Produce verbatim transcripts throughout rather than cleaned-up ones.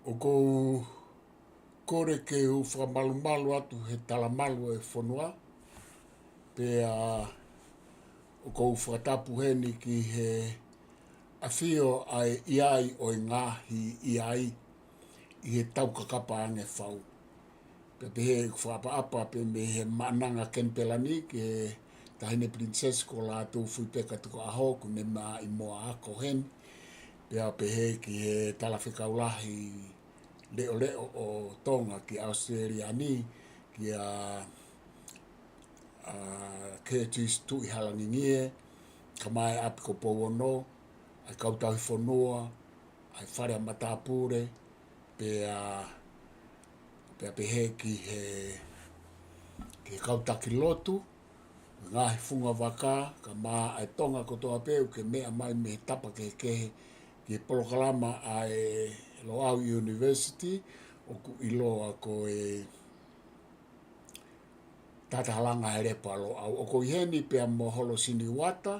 ʻOku ou kole ke u fakamalumalu atu he talamalu ʻo e fonua, pea ʻoku ou fakatapu heni ki he ʻafio ʻa e ʻi ai ʻo e ngaahi ʻi ai ʻi he taukakapa ange fau. Pea pehē ʻeku fakaʻapaʻapa pē mei he Maʻananga Kenipela ni ki he Taʻahine Pilinisesi ko Lātūfuipeka Tukuʻaho, ʻoku ne maʻimoa ako heni. Pea pehē ki he Talafekau Lahi Leʻoleʻo ʻo Tonga ki ʻAositelēlia ni, kia, ʻa, Curtis Tuʻihalangingie, kae ʻumaʻā e ʻapi ko Pouono, ʻa e kau tauhi fonua, ʻa e fale ʻa matāpule, pea, pea pehē ki he, ki he kau taki lotu, ngaahi funga vaka, kae ʻumaʻā e Tonga kotoa pē ʻoku ke meʻa mai mei he tapa kehekehe ki he polokalama ʻa e Loʻau University, ʻoku ʻiloa ko e Tatahalanga he Lepa Loʻau. ʻOku ou ʻi heni pea mo Holosini Uata,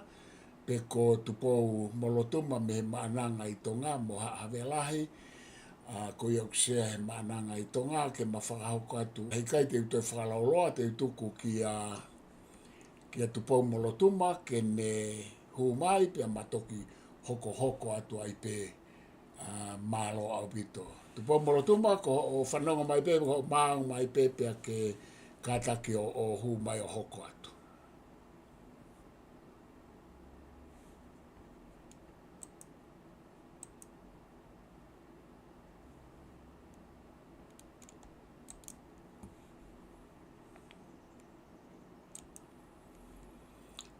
pe ko Tupou Molotuma mei he Maʻananga ʻi Tonga mo Haʻa Havea Lahi, ʻa, ko ia ʻoku sea he Maʻananga ʻi Tonga, ke ma fakahoko atu. Heʻikai te u toe fakalauloa, te u tuku kia, kia Tupou Molotuma ke ne hū mai pea ma toki hokohoko atu ai pē, ʻa, mālō ʻaupito. Tupou Molotuma, ko hoʻo fanongo mai pē, ko hoʻo maau mai pē, pea ke kātaki ʻo, ʻo hū mai ʻo hoko atu.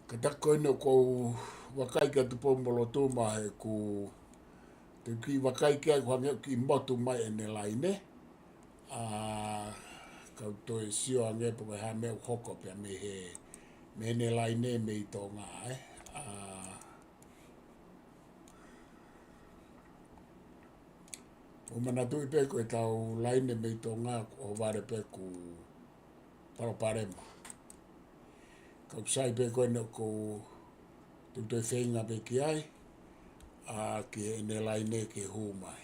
Ka ta ko eni ʻoku ou vakai kia Tupou Molotuma he ʻoku te u kiʻi vakai ki ai ʻoku hangē ʻoku kiʻi motu mai ʻene laine. ʻA, kau toe sio ange pe ko e hā e meʻa ʻoku hoko pea mei he, mei heʻene laine mei Tonga, ē. ʻA, ʻoku ou manatuʻi pē ko ʻetau laine mei Tonga ʻoku ʻohovale pē ʻeku palopalema. Ka ʻoku sai pē ko eni ʻoku ou toe feinga pē ki ai, ʻa, ki heʻene laine ke hū mai.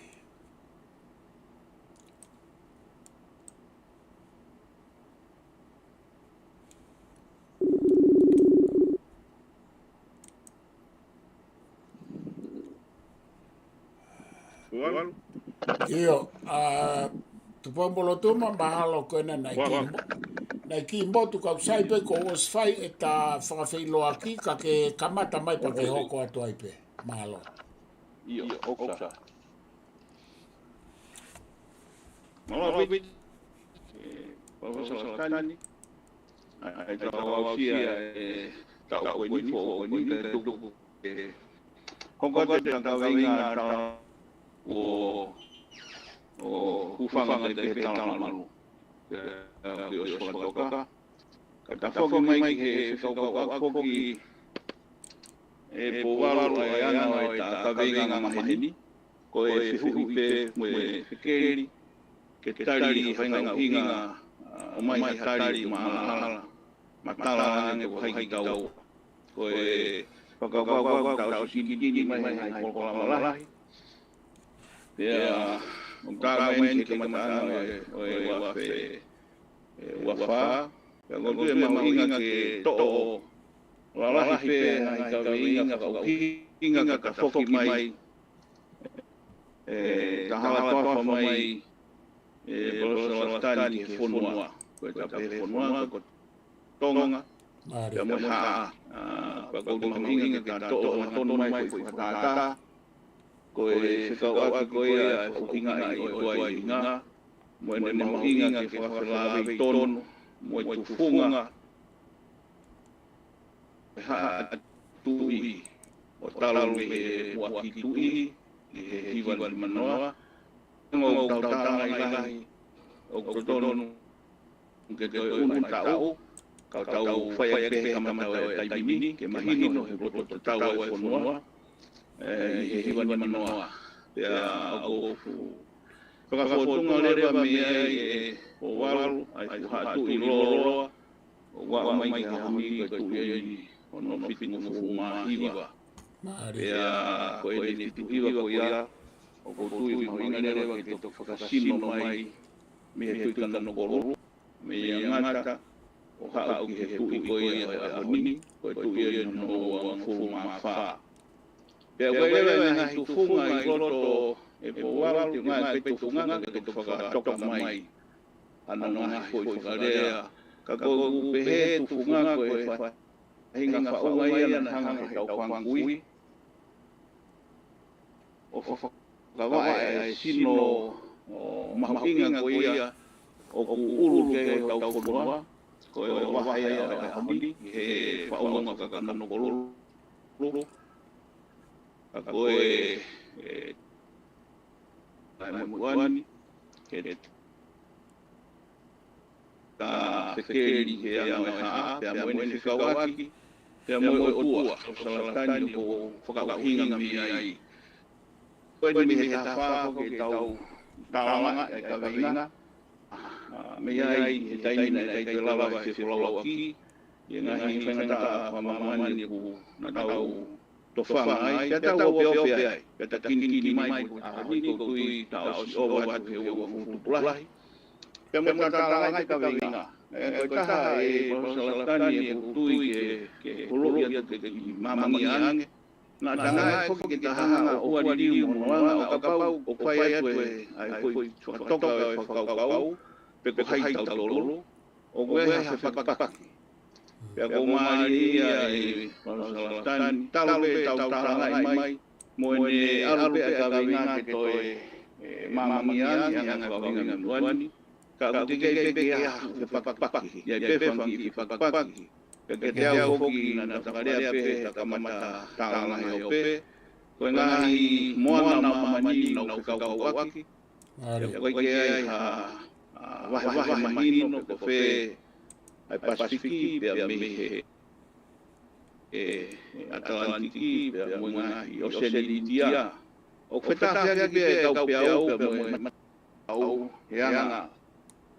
ʻIo, ʻa, Tupou Molotuma, mahalo ko ena naʻe kiʻi mo-, naʻe kiʻi motu ka ʻoku sai pē kuo ʻosi fai ʻeta fakafeʻiloaki ka ke kamata mai pea ke hoko atu ai pē. Mahalo. ʻIo, ʻoku sai. Mālō ʻaupito, ʻe, Palōfesa Latani. ʻA, ʻe tau aʻusia e taʻu ko eni, foʻou ko eni, kae tuku ke hoko atu ʻeta kaveinga tala ʻo, ʻo hūfanga atu pē he talamalu. Ke, ʻa, ke ʻosi fakatoka. Ka ta foki mai ki he fekauʻaki foki ʻe Pouvalu ʻa e anga ʻo ʻeta kaveinga maheni. Ko e fehuʻi pē mo e fekeli, ke tali ha faʻahinga ʻuhinga, ʻa, ʻomai ha tali maʻalaʻala, matala ange pe ko hai kitaua. Ko e fakakaukau ʻoku tau sikilikili mai he ngaahi polokalama lahi. Pea, ʻoku tala mai eni ke kamata ʻo e, ʻo e ua afe, ʻe, ua fā. Pea ʻoku ou tui ʻe mahuʻinga ke toʻo lalahi pē ngaahi kaveinga fakaʻuhinga ka ta foki mai. ʻE, ta hala toafa mai, ʻe, Palōfesa Latani ki he fonua. Ko ʻeta pehē fonua, ko Tonga. Mālie. Pea mo e Haʻa. ʻA, pea ʻoku ou tui mahuʻinga ke ta toʻo hangatonu mai foʻi fakatātā. Ko e fekauʻaki ko ia ʻa e fakaʻuhingaʻi ʻo e ʻuhinga. Mo ʻene mahuʻinga ke fakafelāveʻi tonu. Mo e tufunga. ʻE Haʻa Tuʻi, ʻo talu mei he Muʻaki Tuʻi, ʻi he hiva nima noa. Ngaahi tau tālangaʻi lahi, ʻoku totonu ke toe ʻunu taʻu, ka tau fai ʻaki pē he kamata ʻo e taimi ni, ke mahino he poto tatau ʻa e fonua, ʻe, ʻi he hiva nima noa. Pea ʻoku ou fakafōtunga leva mei ai ʻe Pouvalu, ʻa e fuʻu Haʻa Tuʻi lōloa, ʻo aʻu mai ki he ʻaho ni ko e tuʻi ʻeni hono fitungofulu mā hiva. Mālie. Pea ko ʻene fitu hiva ko ia, ʻoku ou tui mahuʻinga leva ke toki fakasino mai mei he Tuʻi Kanokolo, mei Ngata, ʻo haʻu ki he tuʻi ko ia ʻo e ʻaho ni, ko e tuʻi ʻe hono uangofulu mā fā. Pea ʻoku ʻi ai leva e ngaahi tufunga ʻi loto ʻe Pouvalu, te u ngāueʻaki e tufunga ke toki fakatoka mai hano ngaahi foʻi fakalea. Ka ko ʻeku pehē tufunga ko e faʻahinga faʻunga ia naʻe hanga ʻe heʻetau fanga kui ʻo fakavaʻe ʻa e sino mahuʻinga ko ia ʻoku ʻulu ki ai hotau fonua, ko e vahe ia ʻo e ʻaho ni, he faʻunga fakakanokolo. Ka ko e, e, ʻa e motuʻa ni, he tā fekeli he anga ʻo e hā, pea mo ʻene fekauʻaki pea mo e ʻOtua, ʻo Salatani, ʻoku fakaʻuhinga mei ai. Ko eni mei he taha fā foki ʻetau tālanga ʻa e kaveinga, ʻa, mei ai he taimi naʻe ʻikai ke lava ʻe he fefolauʻaki ʻi he ngaahi faingataʻa fakamāmani ʻoku naʻa tau tofanga ai, pea tau opeope ai, pea ta kinikini mai, ʻa, ʻaho ni ʻoku ou tui ta ʻosi ʻova atu he uangofulu tupu lahi. Pea mo e tālanga ʻa e kaveinga. ʻE, ko e taha ʻe Palōfesa Salatani ʻoku ou tui ke, ke holoʻi atu ke kiʻi māmangia ange. Naʻa ta ngāueʻaki foki ke ta hanga ʻo ʻoua liliu mo noanga, ʻo kapau ʻoku fai atu e, ʻa e foʻi fakatoka ʻo e fakakaukau, pe ko hai tautolu, ʻoku ʻi ai ha fepakipaki. Pea ʻoku mālie ia ʻe Palōfesa Salatani, talu pē ʻetau tālangaʻi mai, mo ʻene ʻalu pē ʻa e kaveinga ke toe, e, māmangia ange ʻa e anga fakaʻuhinga motuʻa ni. Ka ʻoku teʻeki ai pē ke ʻi ai ha fepakipaki, ʻi ai pē fanga kiʻi fepakipaki. Pea kiate au foki naʻa ta fakalea pē he ta kamata tālanga he ope, ko e ngaahi moana ʻo māmani naʻa nau fekaukauʻaki. ʻAlu. Pea ʻoku ʻikai ke ʻi ai ha, ʻa, vahevahe mahino pe ko fē ʻa e Pasifiki pea mei he, e, ʻAtalantiki pea mo e ngaahi ʻOseania. ʻOku fetafeaki pē ʻa e kau peau pea mo e matapatu he anga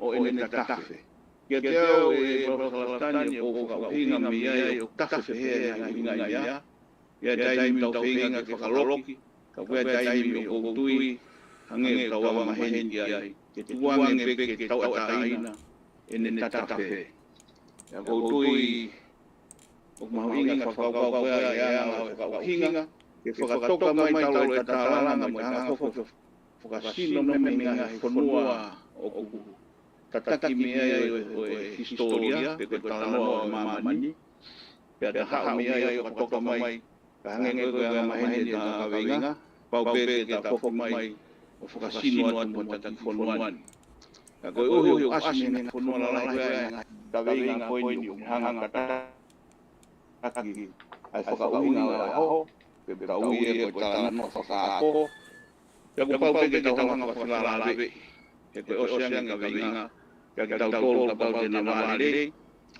ʻo ʻene tatafe. Kiate au ʻe Palōfesa Salatani ʻoku fakaʻuhinga mei ai ʻoku tafe pehē ʻa e ngaahi ʻuhinga ia. ʻI he taimi ʻoku tau feinga ke fakaloki, ka ko e taimi ʻoku ou tui, hangē ko ʻetau anga maheni ki ai, ke tuku ange pē ke tauʻatāina ʻene tatafe. Pea ʻoku ou tui ʻoku mahuʻinga e fakakaukau ko ia ʻi he anga ʻo e fakaʻuhinga, ke fakatoka mai talu ʻetau tālanga mo e hanga foki ʻo fakasino mei he ngaahi fonua ʻoku tataki mei ai ʻo e, ʻo e hisitōlia, pe ko e talanoa ʻo māmani. Pea ta haʻu mei ai ʻo fakatoka mai, ka hangē ko e, ko e anga maheni ʻetau kaveinga, pau pē ke ta foki mai ʻo fakasino atu mo e taki fonua ni. Ka koeʻuhi ʻoku ʻasi mei he ngaahi fonua lalahi ko ia ʻa e ngaahi kaveinga ko eni ʻoku hanga ʻo tataki ʻa e fakaʻuhinga ʻo e ʻaho, pe tau ui ia ko e talanoa fakaako. Pea ʻoku pau pē ke tau hanga ʻo fakafelāveʻi, he ko e ʻosi ange e kaveinga, pea kiate kitautolu kapau te na vale lelei,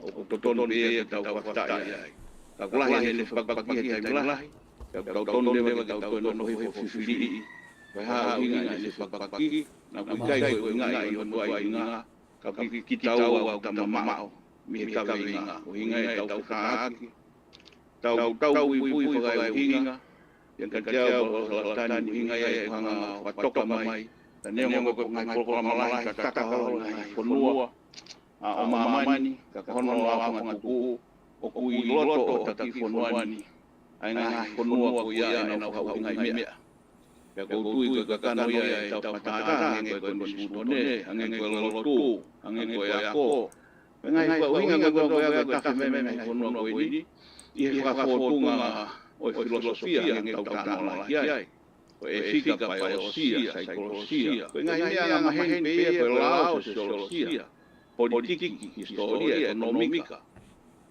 ʻoku totonu pē ia ke tau fakafetaʻi ai. Ka ʻoku lahi ʻene fepakipaki he taimi lahi, pea ʻoku totonu leva ke tau toe nofo hifo ʻo fifiliʻi ko e hā e ʻuhinga ʻene fepakipaki, naʻa ʻoku ʻikai ko e ʻuhinga ia ʻo e ʻOtua ʻi he ʻuhinga, ka ko kitaua ʻoku ta mamaʻo mei he kaveinga, ʻuhinga ia ʻetau fetaʻaki, tau, tau puipui fakaʻuhinga, pea kiate au Palōfesa Salatani, ʻuhinga ia ʻoku hanga ʻo fakatoka mai, ka neongo ko e ngaahi polokalama lahi, tataki holo e ngaahi fonua, ʻa, ʻo māmani, ka ko hono ʻaofangatuku, ʻoku ʻi loto ʻo e taki fonua ni ʻa e ngaahi fonua ko ia ʻenau fakaʻuhingaʻi meʻa. Pea ʻoku ou tui ko e kakano ia ʻetau fakatātā, hangē ko e konisitūtone, hangē ko e lotu, hangē ko e ako. Ko e ngaahi fakaʻuhinga ko ia ʻoku tafe mei he ngaahi fonua ko eni, ʻi he fakafōtunga ʻo e filōsofia, hangē ko ʻetau talanoa lahi ai. Ko e ʻēfika, paiolosia, saikolosia. Ko e ngaahi meʻa anga maheni pē ia, ko e lao, sosiolosia, politiki, hisitōlia, ʻekonōmika.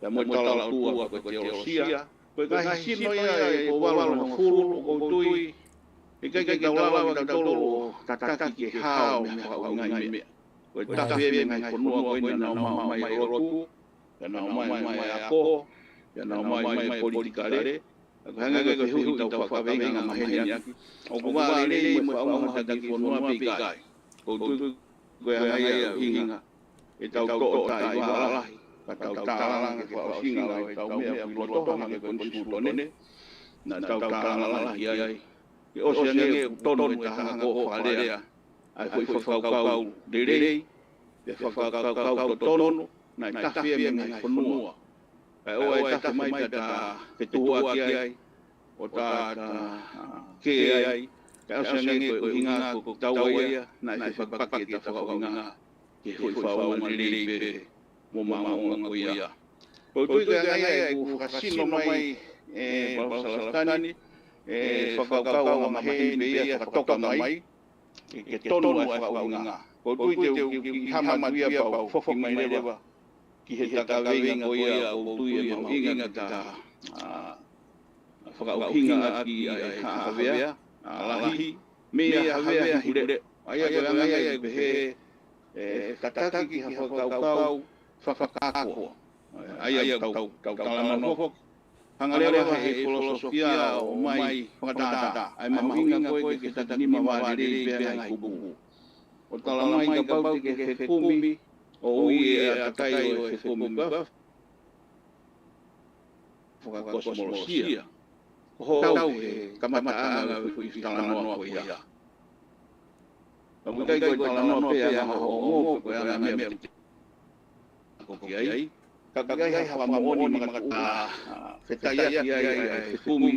Pea mo e talalotua, ko e teolosia. Ko e ngaahi sino ia ʻe Pouvalu hongofulu, ʻoku ou tui, ʻe ʻikai ke tau lava kitautolu ʻo tataki ke hao mei he fakaʻuhingaʻi meʻa. Ko e tafe mei he ngaahi fonua ko eni naʻa nau ōmai ʻo lotu, pea nau ōmai ʻo ako, pea nau ōmai ʻo politikale, ka ko e hangē ko e fehuʻi ʻetau fakakaveinga anga maheni ʻaki, ʻoku vale lelei mo e fakaʻuhinga ʻo e taki fonua pe ʻikai. ʻOku ou tui ko e hā ia e ʻuhinga ʻetau toʻo taʻi vā lahi, ka tau tālanga ki he fakaʻuhinga ʻo ʻetau meʻa ʻoku ʻi loto, hangē ko e konisitūtone, naʻa tau tālanga lahi ai. ke ʻosi ange ʻoku tonu e taha ko ē ʻo fakalea ʻa e foʻi fakakaukau lelei, pe fakakaukau totonu, naʻe tafe ia mei he ngaahi fonua. Kae ʻoua ʻe tafe mai pea ta fetuʻuaki ai, ʻo ta, ta kē ai, kae ʻosi ange ko e ʻuhinga ko kitaua ia naʻe fepakipaki ʻeta fakaʻuhinga ki he foʻi fakaʻuhinga lelei pē mo māʻolunga ko ia. Ko u tui ko e anga ia ʻeku fakasino mai, ʻe Palōfesa Lafitani, e fakakaukau angamaheni pē ia ʻe fakatoka mai, ke, ke tonu ʻa e fakaʻuhinga. Ko u tui te u kiʻi, kiʻi hama atu ia pea u foki mai leva ki he, ki he kaveinga ko ia ʻoku ou tui ʻe mahuʻinga ke ta, ʻa, fakaʻuhingaʻaki ʻa e Haʻa Havea, ʻa, lahi, meia Havea Hikuleʻo. ʻA ia ko e anga ia ʻeku pehē, ʻe tataki ki ha fakakaukau fakaako. ʻA ia ʻoku tau, tau talanoa foki. Hanga leva ʻe he filōsofia ʻo ʻomai fakatātā ʻa e mahuʻinga ko ē ke ke tatanima vālelei pē ʻa e ngaahi kupu. ʻO talamai kapau te ke fekumi, ʻo ui e ʻātakai ʻo e fekumi pea fakakosmolosia. Ko hoʻo tau he kamataʻanga ʻo e foʻi talanoa ko ia. Ka ʻoku ʻikai ko e talanoa pē ʻa e ongo, ko e anga e meʻa ko ki ai. Ka ʻoku ʻikai ha fakamoʻoni makatuʻunga, ʻa, fetaiaki ai ʻa e fekumi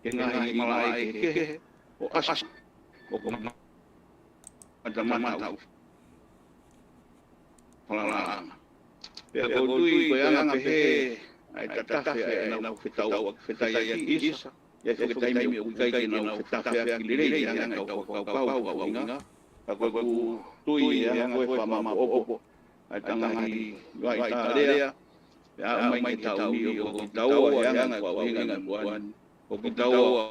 ki he ngaahi malaʻe kehekehe ʻo ʻasi, ʻo ko matamata ʻoku falalaʻanga. Pea ko u tui ko e anga pehē ʻa e tatafe ʻa ʻenau fetau, fetaiaki ʻisa, ʻi he foʻi taimi ʻoku ʻikai ke nau fetafeaki lelei ʻa e anga ʻetau fakakaukau fakaʻuhinga. Ka ko ʻeku tui ʻe anga ko e fakamāʻopoʻopo ʻa e tangata ʻi Vaitā Lea, pea aʻu mai ki he taʻu ni ʻoku kitaua he anga ko e ʻuhinga ʻa e moʻoni, ʻoku kitaua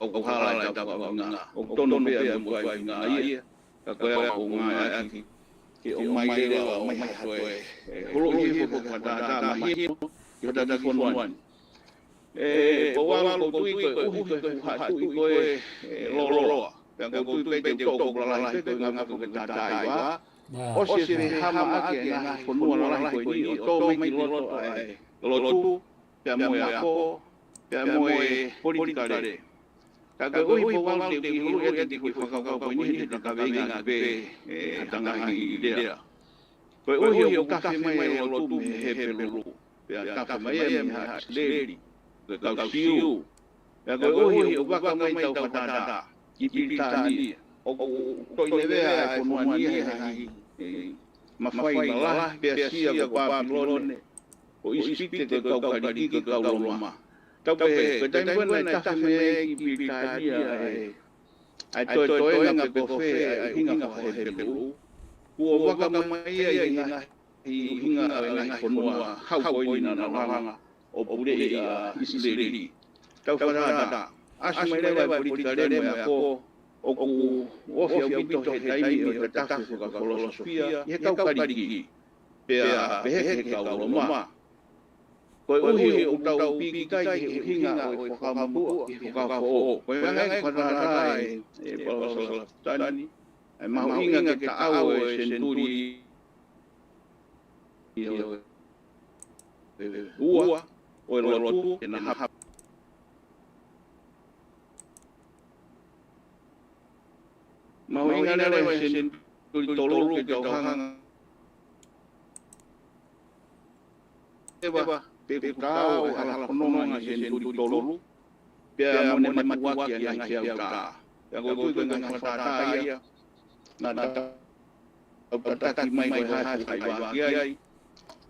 ʻoku hala ʻetau fakaʻuhinga, ʻoku tonu pē ʻa e moʻoni ko e ʻuhinga ia, ka ko e ʻuhinga ia ke, ke ʻomai leva ʻo ʻomai ha toe, ʻe, holoʻi hifo fakatātā mahino ki hotau fonua ni. ʻE, Pouvalu, ko u tui koeʻuhi ko e fuʻu haʻa tuʻi ko ē, ʻe, lōloa. Pea ko u tui pē te u toʻo ko e lalahi pē ko e ngaahi ko ke tātāiva. ʻOsi e fehamaʻaki ʻa e ngaahi fonua lalahi ko eni ʻo tō mai ki loto ʻa e lotu, pea mo e ako, pea mo e politikale. Ka koeʻuhi, Pouvalu, te u kiʻi huluʻi atu e kiʻi foʻi fakakaukau ko eni he te u kaveinga pē, ʻe, ʻa e ngaahi lea. Koeʻuhi ʻoku tafe mai e lotu mei he Hepelū, pea tafe mai ia mei he haʻa ʻIsileli, ko e kau Siu. Pea koeʻuhi ʻoku vaka mai ʻetau fakatātā ki Pilitānia, ʻoku toʻi nevea ʻa e fonua ni ʻe he ngaahi, ʻe, mafai lalahi, Pēsia ko Pāpilone, ko ʻIsipite ko e kau Kalisi, ko e kau Loma. Tau pehē, ko e taimi ko ē naʻe tafe mai ai ki Pilitānia ʻa e, ʻa e toetoenga pe ko fē ʻa e ʻuhinga faka-Hepelū, kuo vaka mai ia ʻi he ngaahi ʻuhinga ʻo e ngaahi fonua hau ko eni naʻa nau hanga ʻo puleʻi ʻa ʻIsileli. Tau fakatātā, ʻasi mai leva e politikale mo e ako, ʻoku ofi ʻaupito he taimi ʻo e tatafe fakafilōsofia ʻi he kau Kalisi, pea pehē ki he kau Loma. Koeʻuhi ʻoku tau pīkitai ki he ʻuhinga ʻo e Fuakava Mahuʻinga ki he Fuakava Foʻou. Ko e anga ia ʻeku fakatātā, ʻe, ʻe Palōfesa Lafitani, ʻa e mahuʻinga ke taʻau e senituli ʻe ua ʻo e lotu ke na hapa. Mahuʻinga leva e senituli tolu ke tau hanga leva, pe ʻoku taau e hala fononga ʻi he senituli tolu, pea mo ʻene matuʻuaki ʻa e ngaahi feʻauta. Pea ko u tui ko e ngaahi fakatātā ia naʻa tau tataki mai ko e hā e fakaivaki ai.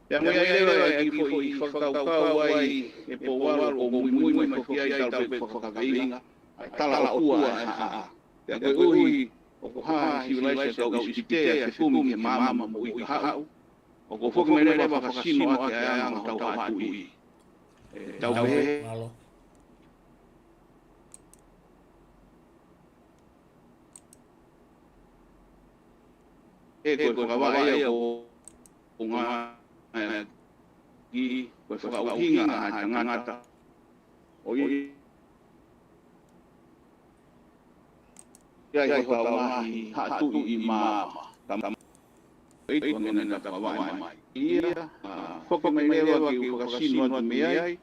Pea mo ia leva e kiʻi foʻi fakakaukau ai ʻe Pouvalu ʻoku ou muimui mai foki ai, talu pē ʻeku fakakaveinga, ʻa e tala ʻotua ʻa e haʻa. Pea koeʻuhi ʻoku hā he sivilaise ʻa e kau ʻIsipite ʻa e fekumi ki he maama mo e uike haʻu, ʻoku ou foki mai leva ʻo fakasino ʻaki ʻa e anga hotau haʻa tuʻi. ʻE, tau pehē. Mālō. ʻE, ko e fakavaʻe ia ʻoku ngāueʻaki, ko e fakaʻuhinga ʻa e tangata ʻo ʻi ai hotau ngaahi haʻa tuʻi ʻi maama. Ka ʻi he ʻuhinga naʻa ta fakavaʻe mai. ʻIo, ʻa, foki mai leva ke u fakasino atu mei ai,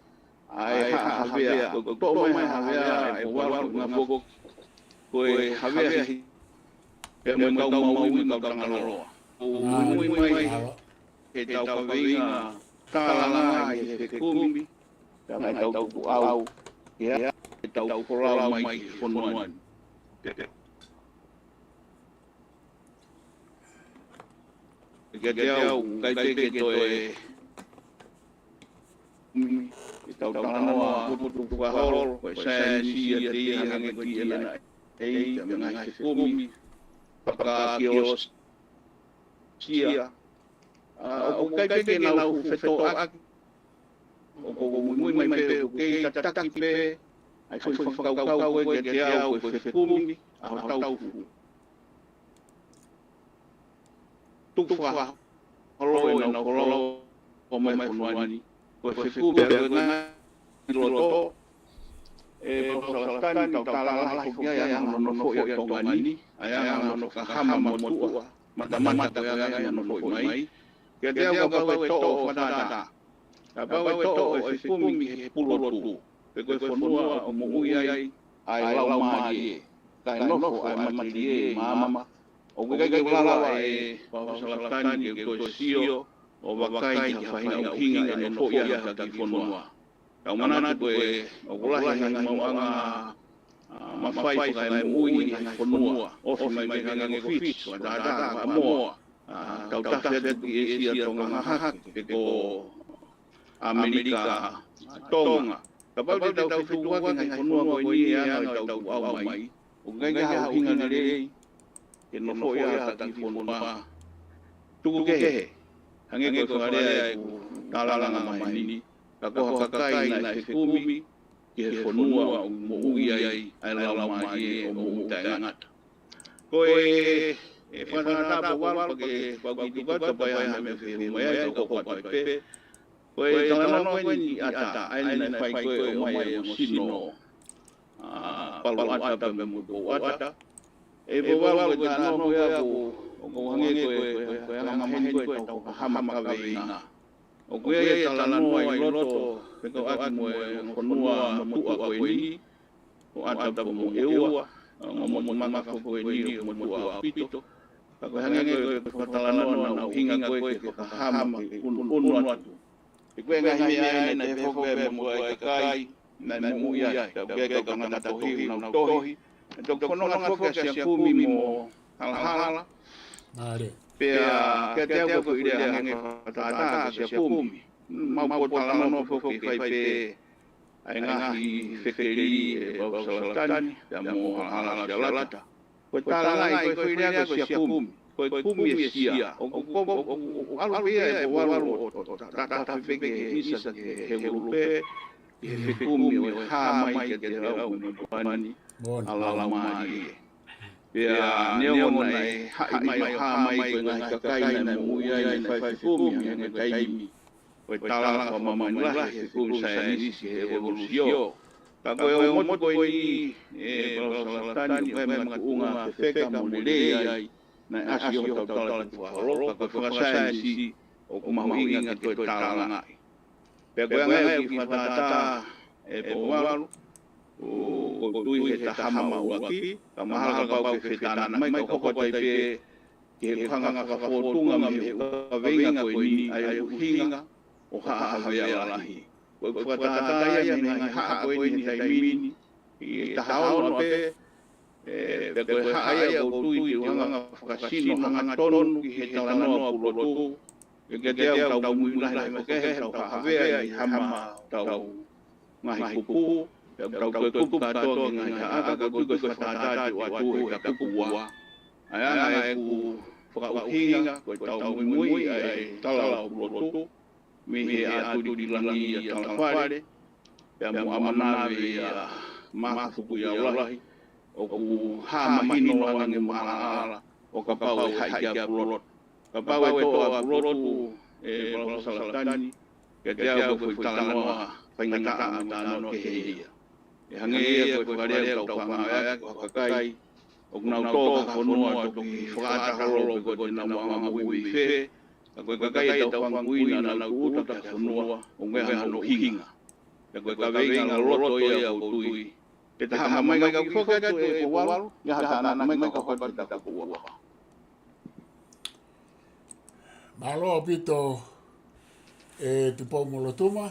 ʻa e Haʻa Havea, ko e toʻo mai Haʻa Havea ʻe Pouvalu, ko e ngaahi foki, ko e Havea hē, pea mo e kau Maui mo e kau Tangaloa. ʻOku muimui mai he ʻetau kaveinga tālanga ʻi he fekumi, pea mo ʻetau tukuʻau, ʻi heʻetau folau mai ki he fonua ni. Kiate au, ʻikai pē ke toe ʻetau talanoa puputuʻu fakaholo, ko e saienisi ia te ia hangē ko e DNA, pea mo e ngaahi fekumi fakakiōsitia. ʻA, ʻoku ʻikai pē ke nau fuʻu fetōʻaki. ʻOku ou muimui mai pē ʻoku kei tataki pē ʻa e foʻi fakakaukau ko ē kiate au ko e fekumi ʻa hotau fuʻu tuʻu fakaholo ʻenau folau mai fonua ni. Ko e fekumi pea ko e ngaahi loto, ʻe Palōfesa Lafitani, tau tālanga lahi foki ai ʻa e anga hono nofoʻi ʻa Tonga ni, ʻa e anga hono fakahama motuʻa, matamata ko e anga ia hono nofoʻi mai. Kiate au kapau ʻe toʻo fakatātā, kapau ʻe toʻo e fekumi ki he Pulotu, pe ko e fonua ʻoku moʻui ai ʻa e laumālie, kae nofo ʻa e matelie ʻi māmani, ʻoku ʻikai ke u lava ʻe Palōfesa Lafitani ke u toe sio ʻo vakai ki ha faʻahinga ʻuhinga ʻe nofoʻi ai hotau kiʻi fonua. Tau manatu ko ē ʻoku lahi e ngaahi maʻuʻanga, ʻa, mafai fakaemoʻui ʻi he ngaahi fonua, ofi mai pē hangē ko Fiti, fakatātā ko Haʻamoa, ʻa, tautautefito ki ʻĒsia Tonga Hahake, pe ko ʻAmelika Tonga. Kapau te tau fetukuaki e ngaahi fonua ko eni ʻi he anga ʻetau tukuʻau mai, ʻoku ʻikai ke ʻi ai ha ʻuhinga lelei ke nofoʻi ai hotau kiʻi fonua. Tuku kehe, hangē ko e fakalea ʻeku tālanga mai ni, ka ko ha kakai naʻe fekumi ki he fonua ʻoku moʻui ai ʻa e laumālie ʻo moʻui taʻengata. Ko e, ʻe fakatātā Pouvalu, pea ke pau ke tuku atu pea ʻi ai ha meʻa ʻe fehuʻi mai ai, ka ʻoku ou ʻoatu pē. Ko e talanoa ko eni ʻi ʻata, ʻa eni naʻe fai ko ē ʻo ʻomai e ongo sino, ʻa, Palu ʻAta pea mo Pouʻata. ʻE Pouvalu, ko e talanoa ko ia ʻoku, ʻoku hangē ko e, ko e, ko e anga maheni ko ē ʻetau fakahama kaveinga. ʻOku ʻi ai e talanoa ʻi loto, fekauʻaki mo e ongo fonua motuʻa ko eni, ko ʻAta pea mo ʻEua, ʻa, ongo motu maka foki ko eni ʻoku motuʻa ʻaupito. Ka ko e hangē ko e fakatalanoa naʻa nau ʻuhinga ko ē ke fakahama ke ʻunuʻunu atu. He ko e ngaahi meʻa ʻeni naʻe tefito pē mo e kakai naʻe moʻui ai, pea ko e kau tangata tohi, nau tohi. ʻE toki fononga foki ʻa Siakumi mo Halahala. Mālie. Pea kiate au ko e foʻi lea hangē ko e fakatātā kia Siakumi. Mau ko e talanoa foki fai pē ʻa e ngaahi fekeli ʻe Palōfesa Lafitani, pea mo Halahala Sialata. Ko e tālangaʻi, ko e foʻi lea ko Siakumi. Ko e kumi e sia. ʻOku, ʻoku, ʻoku, ʻoku ʻalu pē ia ʻe Pouvalu ʻo, ʻo, ʻo ta-, ta-, tafe pē ke ʻisa ki he hehulu pē, ki he fekumi ʻo e hā mai kiate au mo e motuʻa ni ʻa e laumālie. Pea neongo naʻe haʻi mai ʻo hā mai ko e ngaahi kakai naʻe moʻui ai naʻe fai fekumi, hangē ko e taimi ko e tālanga fakamāmani lahi he fekumi saienisi he ʻevolūsio. Ka ko e ongo motu ko eni ʻe Palōfesa Lafitani, ʻoku ʻi ai e makatuʻunga fefeka mo lelei ai, naʻe ʻasi ʻi hotau talatuku fakaholo, ka ko e fakasaienisi ʻoku mahuʻinga ke toe tālangaʻi. Pea ko e anga ia ʻoku kiʻi fakatātā ʻe Pouvalu, ʻoku ou tui he taha hama ʻuluaki, ka mahalo kapau ke fetānaki mai ka hoko atu ai pē ki he ʻuhinga fakafōtunga mei he kaveinga ko eni, ʻa e ʻuhinga ʻo Haʻa Havea Lahi. Ko e fakatātā ia mei he ngaahi haʻa ko eni he taimi ni, ʻi he taha ono pē, ʻe, pea ko e haʻa ia ʻoku ou tui ke ʻuhinga fakasino hangatonu ki he talanoa Pulotu, ʻe kiate au tau muimui lahi lahi mo e kau Haʻa Havea ʻi he hama ʻetau ngaahi kupu, pea tau toe kupu kātoa ki he ngaahi haʻa, ka ko e tui ko e fakatātā te u ʻoatu he kupu ua. ʻA e anga ʻeku fakaʻuhinga, ko ʻetau muimui ʻa e tala ʻo Pulotu, mei he ʻaʻatuli langi ʻa Talafale, pea mo ʻAmanave ʻa Mafukuiaulahi, ʻoku hā mahino ange mo ʻalaʻala ʻo kapau ʻe haʻi ki ʻa Pulotu. Kapau ʻe toʻo ʻa Pulotu ʻe Palōfesa Lafitani, kiate au ko e foʻi talanoa faingataʻa mo e talanoa kehe ia. ʻE hangē ia ko e fakalea ʻoku tau fānau ai ko ha kakai ʻoku nau tō ki ha fonua ʻo toki fakaʻatā holo pe ko e te nau anga moʻui mei fē, ka ko e kakai ʻetau fanga kui naʻa nau tūʻuta ki ha fonua ʻoku ʻi ai hano ʻuhinga. Pea ko e kaveinga loloto ia ʻoku ou tui. Pea ta hanga mai ka u kiʻi foki atu e ko valu, ia ha tānaki mai ka u hoko atu pea ta kupu ua. Mālō ʻaupito ʻe Tupou-mo-Lotuma,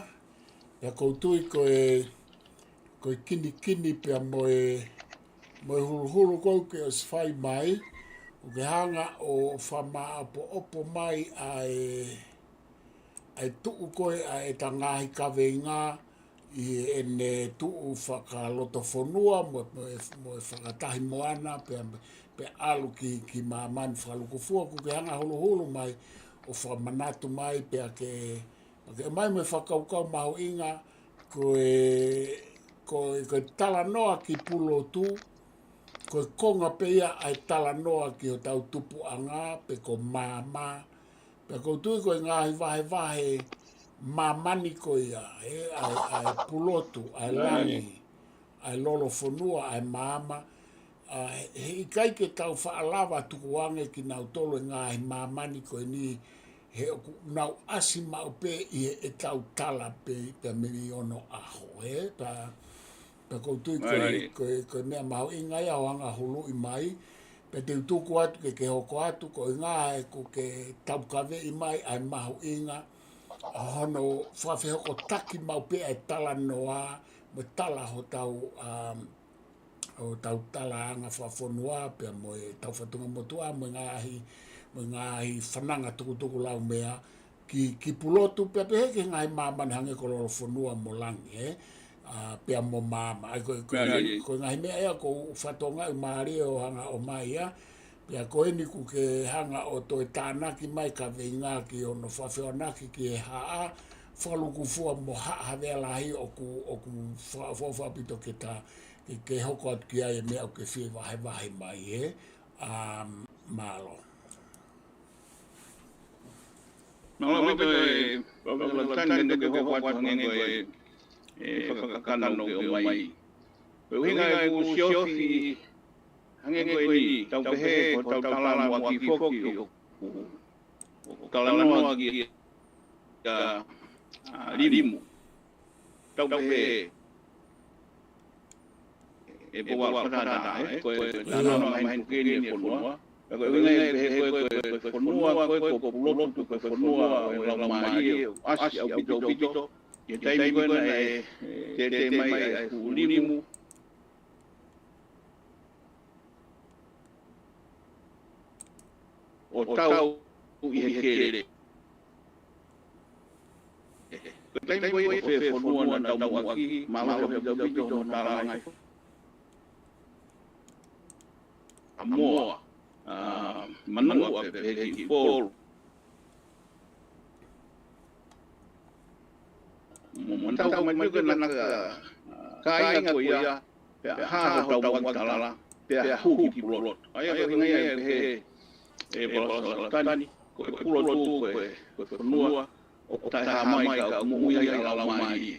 pea ʻoku ou tui ko e, ko e kinikini pea mo e, mo e huluhulu ko ē ʻoku ke ʻosi fai mai, ʻoku ke hanga ʻo fakamāʻopoʻopo mai ʻa e, ʻa e tuʻu ko ē ʻa ʻeta ngaahi kaveinga ʻi heʻene tuʻu fakalotofonua mo, mo, mo e fakatahi moana pea, pea ʻalu ki, ki māmani fakalukufua, ʻoku ke hanga huluhulu mai ʻo fakamanatu mai pea ke, ke mai mo e fakakaukau mahuʻinga ko e, ko e, ko e talanoa ki Pulotu, ko e konga pē ia ʻa e talanoa ki hotau tupuʻanga pe ko māmani. Pea ʻoku ou tui ko e ngaahi vahevahe māmani ko ia, ē, ʻa e, ʻa e Pulotu, ʻa e langi, ʻa e lolofonua, ʻa e maama, ʻa, he ʻikai ke tau faʻa lava tukuange kinautolu e ngaahi māmani ko eni, he ʻoku nau ʻasi maʻu pē ʻi heʻetau tala pē, pē mei onoʻaho, ē, pea, pea ʻoku ou tui ko e, ko e, ko e meʻa mahuʻinga ia ʻo hanga huluʻi mai, pea te u tuku atu ke ke hoko atu, ko e ngaahi ʻoku ke taukaveʻi mai ʻa e mahuʻinga ʻa hono fakafehokotaki maʻu pē ʻa e talanoa, mo e tala hotau, um, hotau talaʻanga fakafonua, pea mo e tau fatunga motuʻa, mo e ngaahi, mo e ngaahi fananga tukutuku laumea, ki, ki Pulotu, pea pehē ki he ngaahi māmani hangē ko Lolofonua mo Langi, ē? ʻA, pea mo maama. ʻA ia ko, ko, ko e ngaahi meʻa ia ʻoku ou fakatokangaʻi mālie ʻo hanga ʻo mai ia. Pea ko eni ʻoku ke hanga ʻo toe tānaki mai kaveinga ki hono fakafehoanaki ki he haʻa fakalukufua mo Haʻa Havea Lahi ʻoku, ʻoku fa-, fa-, ʻofa ʻaupito ke ta, ke, ke hoko atu ki ai e meʻa ʻoku ke fie vahevahe mai, ē? ʻA, mālō. Mālō ʻaupito ʻe Palōfesa Lauritani, ke hoko atu hangē ko e, e fakakakano ʻoku ke ʻomai. Ko e ʻuhinga ʻeku siofi hangē ko eni, tau pehē ko hotau tala muʻaki foki ʻoku, ʻoku talanoa ki he, ʻa, ʻa, limu. Tau pehē, ʻe Pouvalu, fakatātā, ē, ko e, ko e talanoa maheni ko eni e fonua. Ka ko e ʻuhinga ia ʻe pehē ko e, ko e, ko e fonua ko ē ko Pulotu, ko e fonua ʻo e laumālie, ʻoku ʻasi ʻaupito ʻaupito. ʻI he taimi ko ena ʻe, ʻe tētē mai ai e fuʻu limu ʻo tau ʻi he kele. Ko e taimi ko ē ʻoku fē fonua naʻa tau muʻaki, mālō ʻaupito ʻaupito hono tālangaʻi. ʻA Moa, ʻa Manuʻa pea pehē ki Upolu. Mo, mo tau mai ko ē naʻa ka, kāinga ko ia, pea hā hotau muʻaki tala, pea hū ki Pulotu. ʻA ia ko e ʻuhinga ia ʻe pehē ʻe Palōfesa Lauritani, ko e Pulotu ko e, ko e fonua ʻoku taʻehāmai ka ʻoku moʻui ai ʻa e laumālie.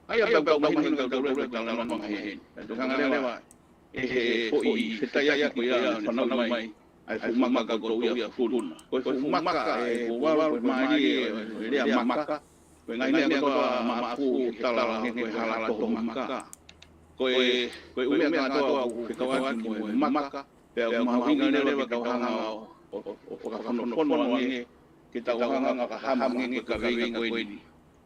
ʻA ia pea ʻoku mahino ka ʻoku tau lele ka talanoa maheni. Pea tau hanga leva ʻe he foʻi fetaiaki ko ia ʻa e fanau mai ʻa e fuʻu maka ka ʻoku tau ui ʻa Futuna. Ko e fuʻu maka ʻe Pouvalu ko e mālie ʻo e lea maka. Ko e ngaahi meʻa kotoa maʻafu ʻi he tala hangē ko e hala toho maka. Ko e, ko e ʻū meʻa kotoa ʻoku fekauʻaki mo e maka. Pea ʻoku mahuʻinga leva ke tau hanga ʻo, ʻo, ʻo fakafonofono ange, ke tau hanga ʻo fakahama ange ko e kaveinga ko eni.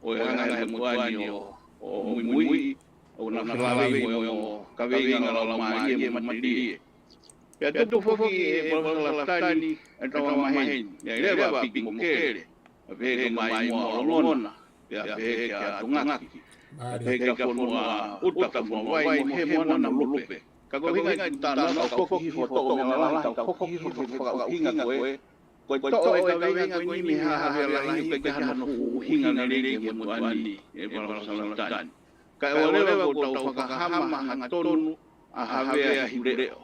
ʻO e hanga ʻe he motuʻa ni ʻo, ʻo muimui, ʻo na felāveʻi mo e ongo kaveinga laumālie mo matelie. Pea tuku foki ʻe Palōfesa Lauritani ʻetau maheni, ʻe leva ʻa Piki mo Kele, pea pehē kia Maimoa ʻo Longona, pea pehē kia Tongaki, pea pehē kia Fonuaʻuta, Fonuavai mo Hemo ʻAna mo Lupe. Ka ko e ʻuhinga ʻeku talanoa ʻoku foki hifo ʻo toʻo meʻa lalahi, ka ʻoku foki hifo he fakaʻuhinga ko ē, ko e toʻo e kaveinga ko eni mei he Haʻa Havea Lahi ʻoku ʻikai ke ʻi ai hano fuʻu ʻuhinga lelei ki he motuʻa ni ʻe Palōfesa Lauritani. Kae ʻoua leva kuo tau fakahama hangatonu ʻa Havea Hikuleʻo.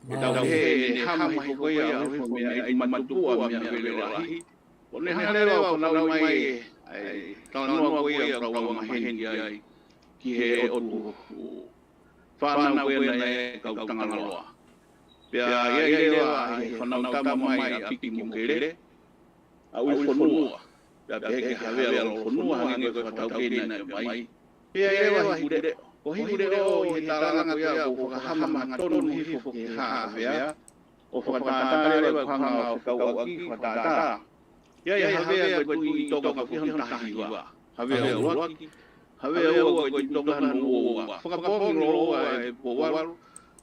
Ke tau pehē ʻene hama hifo ko ia ʻo hifo mei ʻIkimatupuʻa mei Havea Lahi. Ko ʻene hanga leva ʻo fanauʻi mai e, ʻa e talanoa ko ia ʻoku tau angamaheni ki ai, ki he ʻotu fānau ko ena ʻa e kau Tangaloa. Pea ʻi ai leva ʻa e fānau tama mai ʻa Piki mo Kele, ʻa ʻUifonua, pea pehē kia Havea Lolofonua hangē ko e fakataukei naʻe ʻomai. Pea ʻi ai leva hiku leʻo. Ko e hiku leʻo ʻi he tālanga ko ia ʻoku fakahā hangatonu hifo ki he Haʻa Havea, ʻo fakatātā leva ʻoku hanga ʻo fekauʻaki fakatātā. ʻI ai ʻa Havea ko e Tuʻi ʻi Tonga ko e hono taha hiva. Havea ʻuluaki, Havea ua ko e Tuʻi Tonga hono ua ua. Fakapoongi lōua ʻe Pouvalu.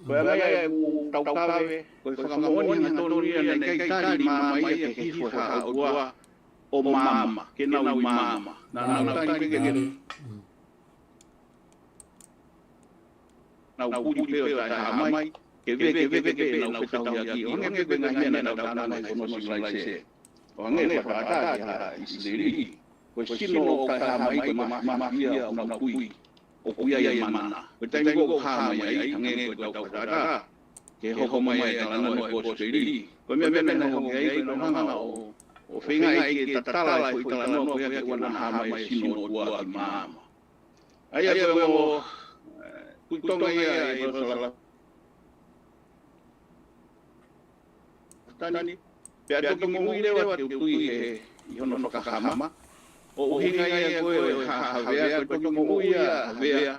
Ko e anga ia ʻeku taukave, ko e fakamoʻoni hangatonu ia naʻe ʻikai tali maama ia ke hifo ʻe he Haʻa ʻOtua ʻo maama, ke nau ʻi maama. Naʻa nau tali pē ke nau puli pē ʻo taʻehāmai, ke veke, veke pē ʻenau fetauhiʻaki, ʻo hangē ko e ngaahi meʻa naʻa tau talanoa he fono sivilaise. ʻO hangē ko e fakatātā ki Haʻa ʻIsileli, ko e sino ʻoku taʻehāmai ko e ma-, māfia ʻoku nau kui, ʻoku ʻi ai e mana. Ko e taimi ko ē ʻoku hā mai ai, hangē ko ʻetau fakatātā ki he hoko mai e talanoa ʻo e kosipeli, ko e meʻa pē naʻe hoko ki ai, ko ʻenau hanga ʻo, ʻo feingaʻi ke tatala e foʻi talanoa ko ia ke ʻoua naʻa hā mai e sino ʻo e ʻOtua ki maama. ʻA ia ko e ongo, eh, Tuʻi Tonga ia ʻe Palauselatani. Pea toki moʻui leva, te u tui, he ʻi hono fakahā mai, ʻo ʻuhinga ia ko ē ʻo e Haʻa Havea, ko e toki moʻui ʻa Havea,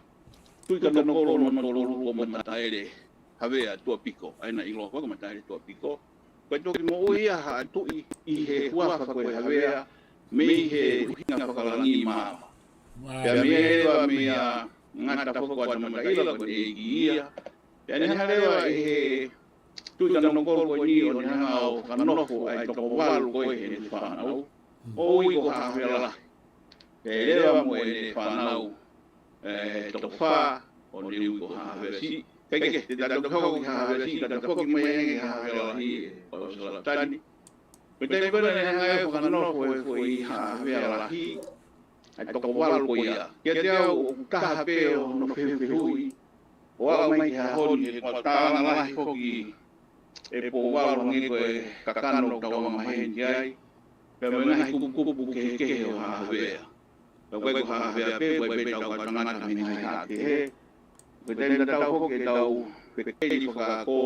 Tuʻi Kanokolo hono tolu ko Mataele Havea Tuʻapiko, ʻa ia naʻe ʻiloa ko ē ko Mataele Tuʻapiko. Ko e toki moʻui ia ʻa e tuʻi ʻi he huafa ko e Havea, mei he ʻuhinga fakalangi maama. Pea mei ai leva meia Ngata Fokoʻa Tamataila ko e ʻeiki ia. Pea ne hanga leva ʻe he Tuʻi Kanokolo ko eni ʻo ne hanga ʻo fakanofo ʻa e toko valu ko ē heʻene fānau, ʻo ui ko Haʻa Havea Lahi. Pea leva mo ʻene fānau, eh, toko fā, ʻo ne ui ko Haʻa Havea Siʻi. Kae kehe, te ta toki hoko ki Haʻa Havea Siʻi, ka ta foki mai ange ki Haʻa Havea Lahi ʻe Palauselatani. Ko e taimi ko ē naʻa ne hanga ai ʻo fakanofo e foʻi Haʻa Havea Lahi, ʻa e toko valu ko ia. Kiate au ʻoku taha pē ʻo hono fehufehuʻi ʻo aʻu mai ki he ʻaho ni, he kuo tālanga lahi foki ʻe Pouvalu hangē ko e kakano ʻoku tau angamaheni ki ai, pea mo e ngaahi kupukupu kehekehe ʻo Haʻa Havea. Ka ʻoku ʻikai ko Haʻa Havea pē, ʻoku ʻi ai pē ʻetau kau tangata mei he ngaahi haʻa kehe. Ko e taimi tatau foki ʻetau fekeli fakaako,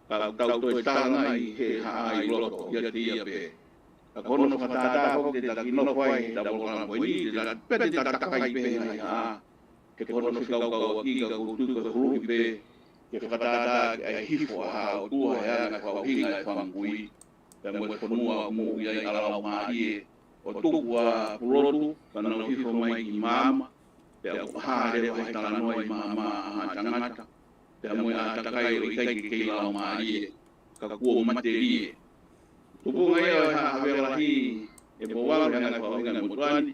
ka ʻoku tau toe tālangaʻi he haʻa ʻi loto, ʻiate ia pē. Ka ko hono fakatātā foki te ta kiʻi nofo ai he tau polokalama ko eni, te ta, pea te ta takai pē he ngaahi haʻa. He ko hono fekaukauʻaki ka ʻoku ou tui ko e huluʻi pē ke fakatātā ʻa e hifo ʻa Haʻa ʻOtua he anga e fakaʻuhinga e fanga kui, pea mo e fonua ʻoku moʻui ai ʻa Laumālie, ʻo tuku ʻa Pulotu, ka nau hifo mai ki maama, pea ʻoku hā leva he talanoa ʻi maama ʻa haʻa tangata, pea mo e ʻātakai ʻo ʻikai ke kei laumālie, ka kuo matelie. Tupuʻanga ia ʻo e Haʻa Havea Lahi ʻe Pouvalu he anga e fakaʻuhinga e motuʻa ni,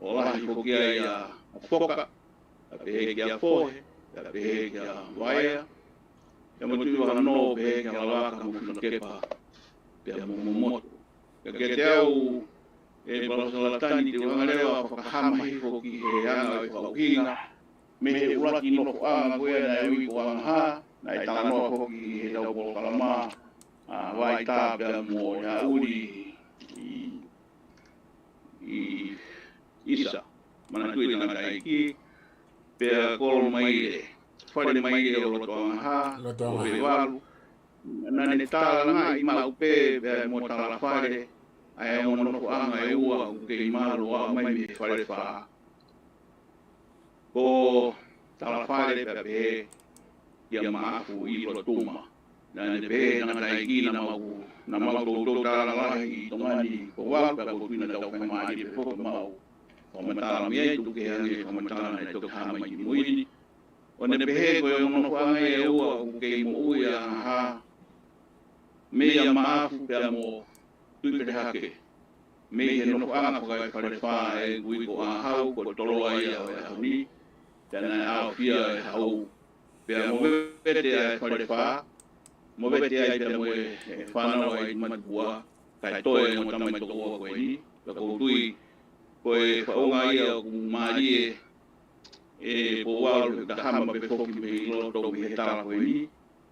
ʻo lahi foki ai ʻa Foka, pea pehē kia Fohe, pea pehē kia Vaea, pea mo Tuʻivakanō, pehē kia Lavaka mo Finekepa, pea mo Momotu. Ka kiate au, ʻe Palauselatani, te u hanga leva ʻo fakahā mai foki he anga ʻo e fakaʻuhinga, mei he ʻuluaki nofoʻanga ko ia naʻe ui ko Angahā, naʻe talanoa foki he tau polokalama, ʻa Vaitā pea mo Aʻuli ʻi, ʻi ʻIsa, Manatuʻi Tangataʻeiki, pea Kolomaile, Fale Maile ʻo loto Angahā, Loto ʻo Angahā. Vevalu. Naʻa ne tālangaʻi maʻu pē, pea mo Talafale, ʻa e ongo nofoʻanga ʻe ua ʻoku kei mālō ʻo aʻu mai mei he Falefā. Ko Talafale pea pehē kia Maʻafu ʻi Lotuma. Naʻa ne pehē, Tangataʻeiki, naʻa mau, naʻa mau toutou tālanga lahi ʻi Tonga ni, Pouvalu, pea ʻoku ou tui naʻa tau faingamālie pē foki ʻo mau fakamatala mei ai, tuku kehe ange fakamatala naʻe toki hā mai kimui ni. ʻO ne pehē ko e ongo nofoʻanga ia ʻe ua ʻoku kei moʻui ʻa Angahā, meia Maʻafu pea mo Tuʻipelehake. Mei he nofoʻanga fakaefalefā ʻoku ui ko Angahau, ko Toloa ia ʻo e ʻaho ni, pea naʻe ʻaofia ʻe Hau. Pea movete ʻa e Falefā, movete ai pea mo e, e fānau ʻa e Matuʻa, kae toe mo e tama ʻe toko ua ko eni, pea ʻoku ou tui, ko e faʻunga ia ʻoku mālie ʻe Pouvalu he ʻoku ta hama pē foki mei loto mei he tala ko eni,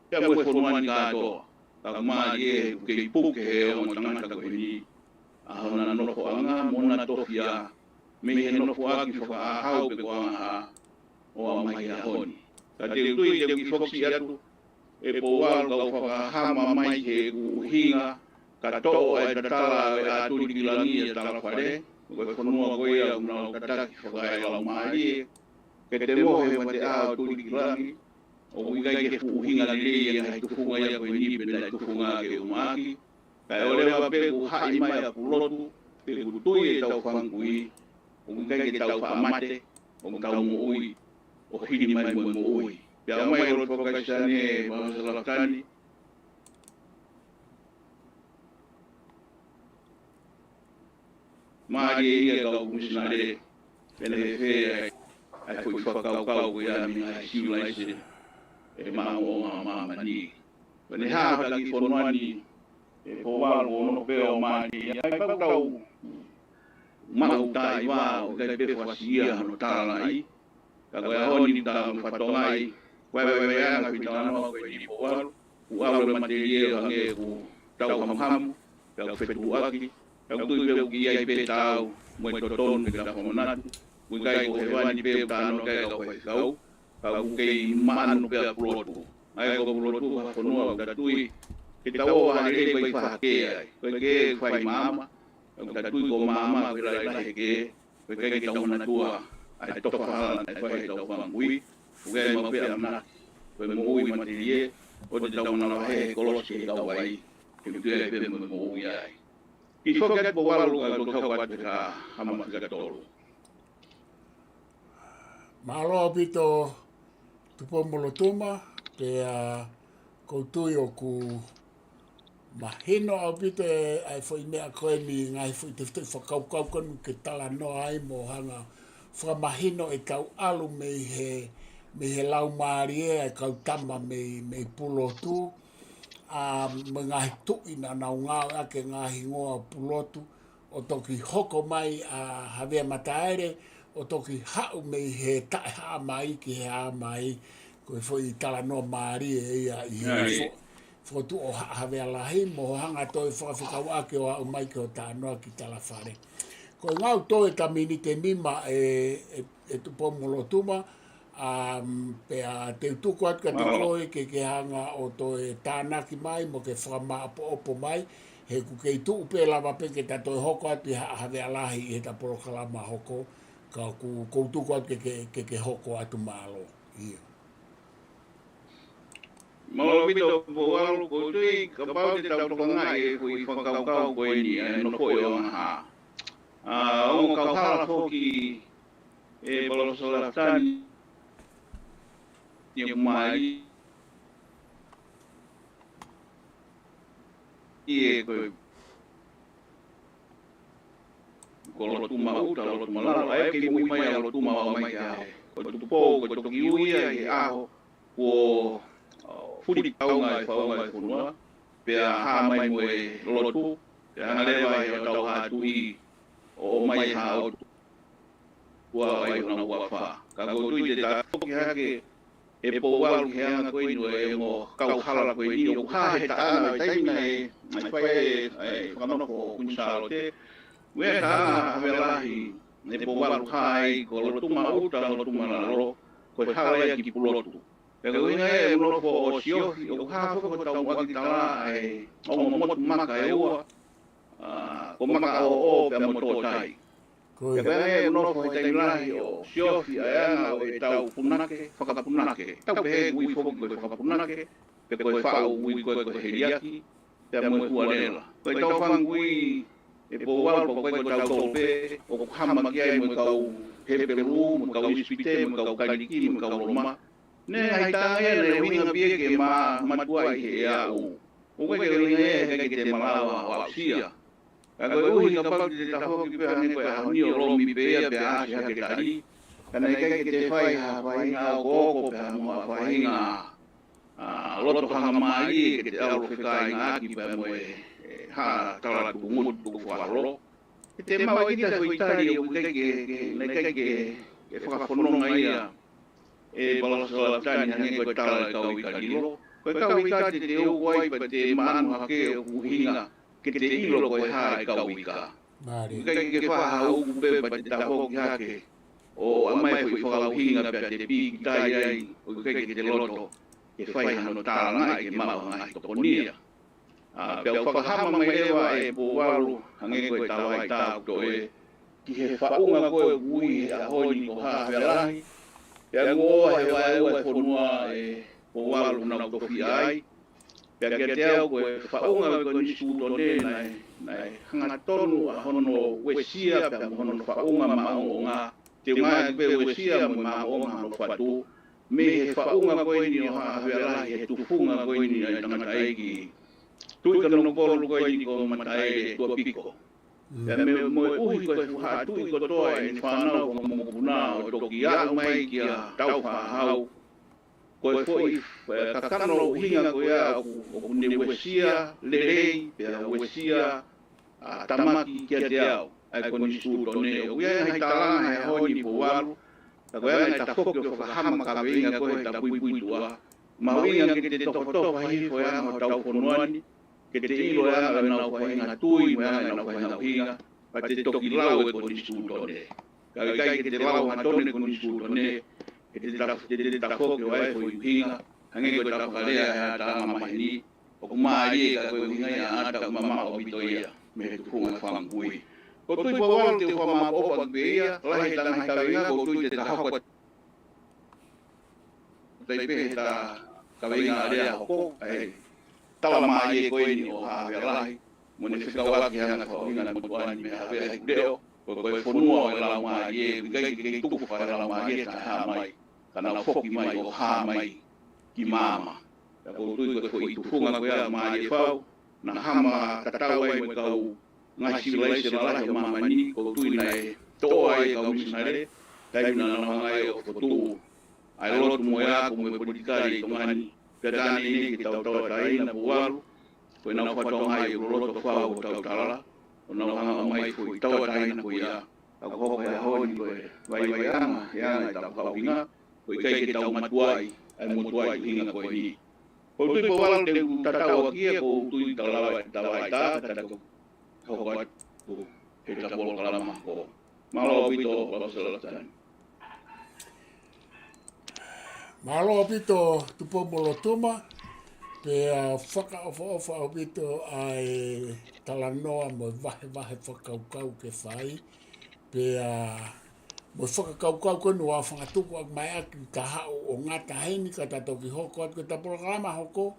pea mo e fonua ni kātoa. Ka ʻoku mālie he ʻoku kei puke he ongo tangata ko eni ʻa hona nofoʻanga mo hona tofiʻa mei he nofoʻaki fakaʻahau pē ko Angahā ʻo aʻu mai he ʻaho ni. Ka te u tui te u kiʻi foki atu, ʻe Pouvalu, kau fakahama mai he ʻoku ʻuhinga ka toʻo ʻa e tatala ʻo e ʻAtulikilani ʻa Talafale, ko e fonua ko ia ʻoku nau tataki fakaelaumālie, ke te mohe mo te ʻao tuli ki langi, ʻoku ʻikai ke fuʻu ʻuhinga lelei ʻa e ngaahi tufunga ia ko eni pe naʻe tufunga ke umaʻaki. Kae ʻoua leva pē kuo haʻi mai ʻa Pulotu, pe kuo tui ʻetau fanga kui, ʻoku ʻikai ke tau faʻa mate, ʻoku tau moʻui, ʻo hili mai mo e moʻui. Pea ʻomai ʻa e lotu fakaʻisani ʻe Palōfesa Lafitani. Mālie ia kau misinale, pea ne fēfē ai ʻa e foʻi fakakaukau ko ia mei he ngaahi sivilaise ʻe maʻu ʻo māmani. Pea ne hā hota kiʻi fonua ni ʻe Pouvalu ʻo nofo pē ʻo mālie ai pea ʻoku tau maʻu taʻi vā ʻo ʻikai pē fakasiʻia hono talangaaʻi. Ka ko e ʻaho ni tau fatongia ai, ko e vaivaiʻanga ʻo e talanoa ko eni Pouvalu, kuo ʻalu e matelie ʻo hangē ʻoku tau hamuhamu, tau fetuʻuaki, tau tui pē ʻoku ʻi ai pē taau mo e totonu ke tau fakamanatu, ʻoku ʻikai ko hēvani pē ʻoku talanoa ki ai kau faifekau, ka ʻoku kei maʻanu pē ʻa Pulotu. ʻA ia ko Pulotu ko ha fonua ʻoku ta tui ke tau ō ʻo lelei ko e fakahā ai, ko e kē fai maama, ʻoku ta tui ko maama ko e lahilahi e kē, ko e ʻikai ke tau manatua ʻa e tofa hala naʻe fai heʻetau fanga kui, ʻoku ʻi ai maʻu pē ʻamanaki ko e moʻui matelie, ʻoua te tau manavahē he kolosi ʻe kau ai, he ʻoku ʻi ai pē mo e moʻui ai. Kiʻi foki atu Pouvalu kae toki hoko atu ki he Hama fika tolu. Mālō ʻaupito Tupou-mo-Lotuma, pea ʻoku ou tui ʻoku mahino ʻaupito e, ʻa e foʻi meʻa ko eni, ngaahi foʻi tefitoʻi fakakaukau ko eni ke talanoa ai mo hanga fakamahino ʻetau ʻalu mei he, mei he laumālie ʻa e kau tama mei, mei Pulotu, ʻa, mo e ngaahi tuʻi naʻa nau ngāueʻaki e ngaahi hingoa Pulotu, ʻo toki hoko mai ʻa Havea Mataele, ʻo toki haʻu mei he taʻehāmai ki he hāmai, ko e foʻi talanoa mālie ia ʻi he fo-, fokotuʻu ʻo Ha-, Havea Lahi, mo hanga toe fakafekauʻaki ʻo aʻu mai ki hoʻo talanoa ki Talafale. Ko e ngaahi toe ka miniti ʻe nima ʻe, ʻe, ʻe Tupou-mo-Lotuma, ʻa, pea te u tuku atu kiate koe ke, ke hanga ʻo toe tānaki mai mo ke fakamāʻopoʻopo mai, he ʻoku kei tuʻu pē lava pē ke ta toe hoko atu ʻi Ha-, Havea Lahi ʻi heʻeta polokalama hoko, ka ʻoku, ʻoku ou tuku atu ke, ke, ke, ke hoko atu, mālō. ʻIo. Mālō ʻaupito Pouvalu, ʻoku ou tui kapau te tau tokangaʻi e foʻi fakakaukau ko eni ʻa e nofoʻi ʻo Angahā. ʻA, ongo kauhala foki ʻe Palōfesa Lafitani, ʻi he mālie ʻi he ko e, ko Lotuma ʻuta, Lotuma lalo, ʻa ia kei muimui mai ʻa Lotuma ʻo aʻu mai ki he, ko Tupou, ko e toki ui ia ʻi he ʻaho kuo, ʻo, fuli taunga e faʻunga e fonua, pea hā mai mo e lotu, pea hanga leva ʻe hotau haʻa tuʻi ʻo ʻomai ha ʻOtua ʻo ʻai hona huafa. Ka ʻoku ou tui te ta foki hake ʻe Pouvalu ki he anga ko eni ʻo e ongo kauhala ko eni ʻoku hā he taʻanga ʻo e taimi naʻe, naʻe fai ai e, e fakanofo ʻo Kuini Sālote. Ko e taʻanga Havea Lahi ʻe Pouvalu, hā ai ko Lotuma ʻuta, Lotuma lalo, ko e hala ia ki Pulotu. Pea ko e ʻuhinga ia ʻeku nofo ʻo siofi, ʻoku hā foki hotau ʻakitala ʻa e ongo motu maka ʻe ua, ʻa, ko Makaʻoʻo pea mo Tōtai. Ko ia. Pea ko e ʻuhinga ia ʻeku nofo he taimi lahi ʻo siofi ʻa e anga ʻo ʻetau punake, fakapunake. Tau pehē ʻoku ui foki ko e fakapunake, pe ko e faʻu ʻoku ui ko e, ko e heliaki, pea mo e hualela. Ko ʻetau fanga kui ʻe Pouvalu, pau ko e ko ʻetau tolu pē, ʻoku hama ki ai mo e kau Hepelū, mo e kau ʻIsipite, mo e kau Kaliki, mo e kau Loma. Naʻe ʻi ai e taʻanga ia naʻe ʻuhinga pē ia ke ma-, matuaʻi he ʻea ʻu. ʻOku ʻikai ke ʻuhinga ia he ʻikai ke te malava ʻo aʻusia. Ka koeʻuhi kapau te ta foki pē hangē ko e ʻaho ni ʻo lomi pē ia pea ʻasi hake tali, ka naʻe ʻikai ke te fai ha faʻahinga okooko pe ha mo ha faʻahinga, ʻa, loto hangamālie ke te ʻalu ʻo fekāingaʻaki pea mo e, e, ha tala tuku ngutu, tuku fakalolo. Ke te maʻu ʻe kita e foʻi tali ʻoku ʻikai ke, ke, naʻe ʻikai ke, ke fakafononga ia ʻe Palōfesa Lafitani hangē ko e tala ʻa e kau ika lilo. Ko e kau ika te te uku ai pea te maʻanu hake ʻoku ʻuhinga ke te ʻilo ko e hā e kau ika. Mālie. ʻIkai ke fai ha uku pē pea te ta foki hake ʻo ʻomai e foʻi fakaʻuhinga pea te pīkitai ai, ʻoku ʻikai ke te loto ke fai hano tālangaʻi ke maʻu ha ngaahi tokonia. ʻA, pea u fakahama mai leva ʻe Pouvalu, hangē ko e tala ʻa e tau toe, ki he faʻunga ko ē ʻoku ui he ʻaho ni ko Havea Lahi, Pea ʻoku ʻoua ʻe vaeua e fonua ʻe Pouvalu ʻoku nau tofiʻa ai. Pea kiate au ko e faʻunga ko eni Sutone naʻe, naʻe hangatonu ʻa hono uesia pea mo hono faʻunga maʻongoʻonga. Te u ngāueʻaki pē uesia mo e maʻongoʻonga hono fatu. Mei he faʻunga ko eni ʻo Haʻa Havea Lahi he tufunga ko eni ʻa e tangataʻeiki Tuʻi Kanokupolu ko eni ko Mataele Tuʻapiko. Pea mo e, mo e ʻuhi ko e fuʻu haʻa tuʻi kotoa ʻene fānau ko e mokopuna ʻo toki aʻu mai kia Tāufaʻāhau. Ko e foʻi, e, kakano ʻuhinga ko ia ʻoku, ʻoku ne uesia lelei, pea uesia, ʻa, tamaki kiate au, ʻa e ko eni Sutone. ʻOku ʻi ai e ngaahi tālanga he ʻaho ni Pouvalu, ka ko e anga e tafoki ʻo fakahama kaveinga ko e he tapuipuituʻa. Mahuʻinga ke te tofatofa hifo e anga hotau fonua ni, ke te ʻilo e anga ʻenau faʻahinga tui, mo e anga ʻenau faʻahinga ʻuhinga, pea te toki lau e ko eni Sutone. Ka ʻoku ʻikai ke te lau hangatonu e ko eni Sutone, ke te taf-, te te tafoki ʻo ʻai e foʻi ʻuhinga, hangē ko e tafakalea ʻa e haʻa tālanga maheni, ʻoku mālie ka ko e ʻuhinga ia ʻa ʻAta ʻoku mamaʻo ʻaupito ia, mei he tufunga e fanga kui. ʻOku ou tui Pouvalu te u fakamāʻopoʻopo ʻaki pē ia, lahi e ngaahi kaveinga, ʻoku ou tui te ta hoko atu ai pē he ta kaveinga ʻa e lea hoko, ʻa e tala mālie ko eni ʻo Haʻa Havea Lahi, mo ʻene fekauʻaki ʻa e anga e fakaʻuhinga ʻa e motuʻa ni mei Havea he ʻoku leʻo, ko e, ko e fonua ʻo e laumālie, ʻoku ʻikai ke kei tuku fakaelaumālie ʻa e Haʻa mai, ka nau foki mai ʻo hā mai ki māmani. Pea ʻoku ou tui ko e foʻi tufunga ko ia ʻa Mālie Fau, naʻa hā mai tatau ai mo e kau ngaahi sivilaise lalahi ʻo māmani, ʻoku ou tui naʻe toʻo ai e kau misinale, taimi naʻa nau hanga ai ʻo fokotuʻu ʻa e lotu mo e ako mo e politikale ʻi Tonga ni, pea tā naʻe ʻi ai ke tau tauʻatāina Pouvalu, ko ʻenau fakatokangaʻi ʻoku loloto fau hotau tala, ʻo nau hanga ʻo ʻomai foʻi tauʻatāina ko ia, ka ko e hoko he ʻaho ni ko e vaivaiʻanga, he anga ʻetau fakaʻuhinga, ʻoku ʻikai ke tau matuaʻi ʻa e motuʻaʻi ʻuhinga ko eni. ʻOku ou tui Pouvalu te u tatau ʻaki ia, ʻoku ou tui te u lava ʻo tatau ai, tā ka tau hoko atu he ta polokalama ko. Mālō ʻaupito, Pouvalu Selavatani. Mālō ʻaupito Tupou-mo-Lotuma, pea fakaʻofoʻofa ʻaupito ʻa e talanoa mo e vahevahe fakakaukau ke fai, pea mo e fakakaukau ko eni ʻoku ou fangatuku ʻaki mai ʻaki ka haʻu ʻo ngata heni ka ta toki hoko atu ke ta polokalama hoko,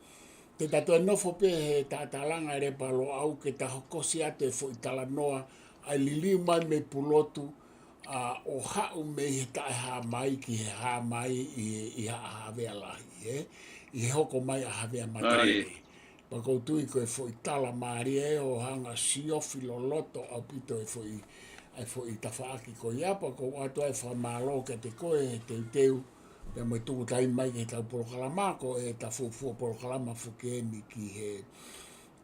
te ta toe nofo pē he ta tālanga e Lepa Loʻau ke ta hokosi atu e foʻi talanoa ʻa e liliu mai mei Pulotu, ʻa, ʻo haʻu mei he taʻehāmai ki he hāmai ʻi, ʻi Haʻa Havea Lahi, ē? ʻI he hoko mai ʻa Havea Mataele. Pea ʻoku ou tui ko e foʻi tala mālie ē ʻo hanga siofi loloto ʻaupito e foʻi, e foʻi tafaʻaki ko ia, pea ʻoku ou ʻoatu ai e fakamālō kiate koe he teuteu, pea mo e tuku taimi mai ki heʻetau polokalama, ko ʻeta fuofua polokalama foki eni ki he,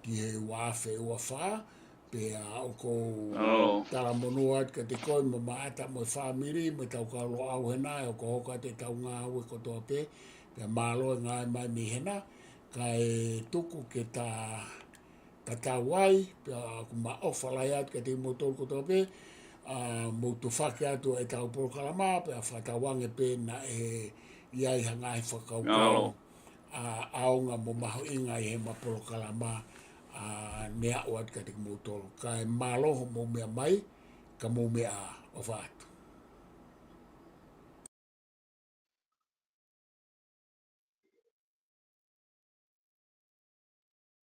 ki he ua afe ua fā, pea ʻoku ou talamonū atu kiate koe mo Maʻata mo e fāmili, mo ʻetau kau Loʻau hena, ʻe hokohoko atu ʻetau ngāue kotoa pē, pea mālō e ngāue mai mei hena, kae tuku ke ta, ta tatau ai, pea ʻoku ma ʻofa lahi atu kiate kimoutolu kotoa pē, ʻa, mou tufaki atu ʻetau polokalama, pea fakatauange pē naʻe ʻi ai ha ngaahi fakakaukau ʻaonga mo mahuʻinga ʻi heʻema polokalama, ʻa, ne aʻu atu kiate kimoutolu. Kae mālō hoʻomou meʻa mai, ka mou meʻa ā, ʻofa atu.